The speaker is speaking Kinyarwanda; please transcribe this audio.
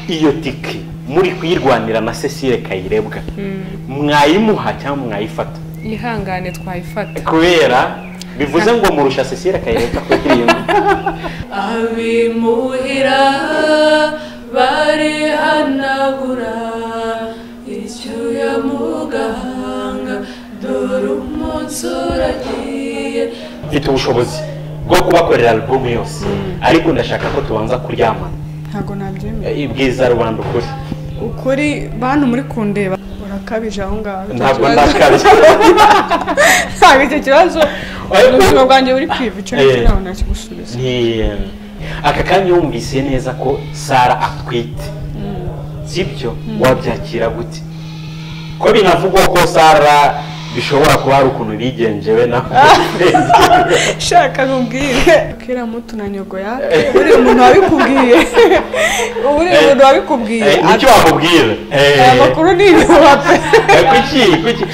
Iyo tike muri kuyirwanira na Cecile Kayirebwa, mwayimuha cyangwa mwayifata? Ihangane, twayifata. Kubera bivuze ngo murusha Cecile Kayirebwa kuririmba. Abimuhira barihanagura icyuya mu gahanga, dore umunsi uragiye. Mfite ubushobozi bwo kubakorera album yose, ariko ndashaka ko tubanza kuryamana. Ntabwo nabyemera. Ibwiza rubanda ukuri. Ukuri, bantu muri kundeba, urakabije aho ngaho. Ntabwo ndakabije. Ntabwo icyo kibazo, ubuzima bwanjye buri kwiva icyo ngicyo, ntabwo nakigusubiza. Ni aka kanya wumvise neza ko Sara atwite, sibyo? Wabyakira gute, ko binavugwa ko Sara bishobora kuba hari ukuntu bigenjewe na Shaka nkubwire, kera mutu na nyogo yake, uriya muntu wabikubwiye, uriya muntu wabikubwiye. Nicyo wamubwira? Aya makuru ni ibihuha pe. Kuki? Kuki?